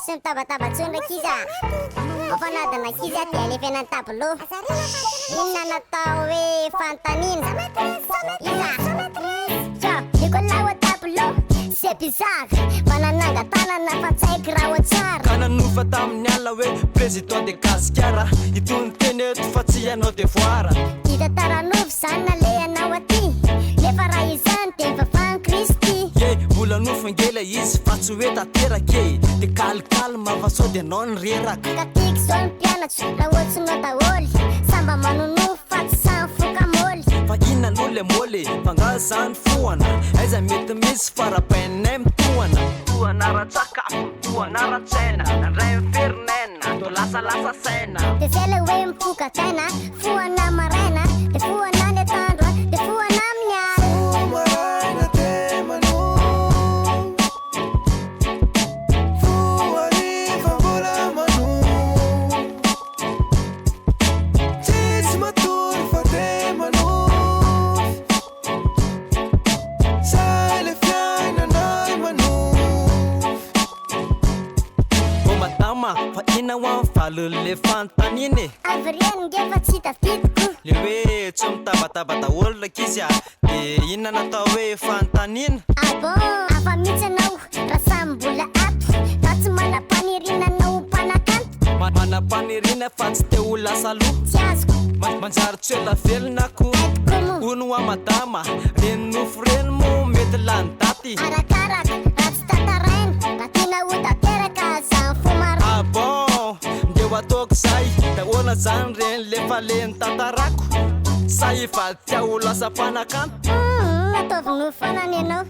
Tsy mitabataba intsony rankizy a! Ao fanadina ankizy a dia alefa eny an-tableau. Inona no atao hoe fanontaniana? Iza? Tiens, Nicolas au tableau, c'est bizarre, mba nananga-tanana fa tsy haiko raha ho tsara. Ka nanofa tamin'ny alina hoe président de gasikara Itony teny eto fa tsy hanao devoir. Hita tara-nofy izany nalehanao aty, nefa raha izany dia mivavaha an'i Kristy. Ye, mbola nofy nge ilay izy fa tsy hoe tanteraka e! De calme calme fa sao de anao no reraka. Ka tiako zao ny mpianatro raha ohatrinao daholo, samy mba manonofy fa tsy samy foka môly. Fa inona aloha le môly e? Fa nga zany fohana? Aiza mety misy fa rabainay mitohana. Tohana ara-tsakafo, tohana ara-tsaina, nandray ny ferin'aina, toa lasalasa saina. De zay le hoe mifoka taina, fohana maraina, de fohana ny atoandro, de fohana amin'ny alina. Fo maraina te manofy, fo hariva mbola manofy, tsisy matory fa te manofy, zay le fiainanay manofy. Ô madama, fa inona hoa ny valin'le fanontaniana e? Avereno nge fa tsy tafidiko. Le hoe tsy mitabataba daholo rankizy a! De inona no atao hoe fanontaniana? Ah bon, hafa mihitsy ianao raha samy mbola ato Za tsy manam-paniriana anao ho mpanakanto. Manam-paniriana fa tsy te ho lasa aloha. Tsy azoko. Manjary tsy ela velona ko. Hay tokoa moa. Hono hoa madama, reny nofo reny moa mety lany daty? Arakaraka, raha tsy tantaraina, raha tiana ho tanteraka aza mifoha maraina. Ah bon, ndeha ataoko zay, de ahoana zany reny le fa le nitantarako? Sa hivadika ho lasa mpanakanto? Humm, ataovy nofy foana ny anao.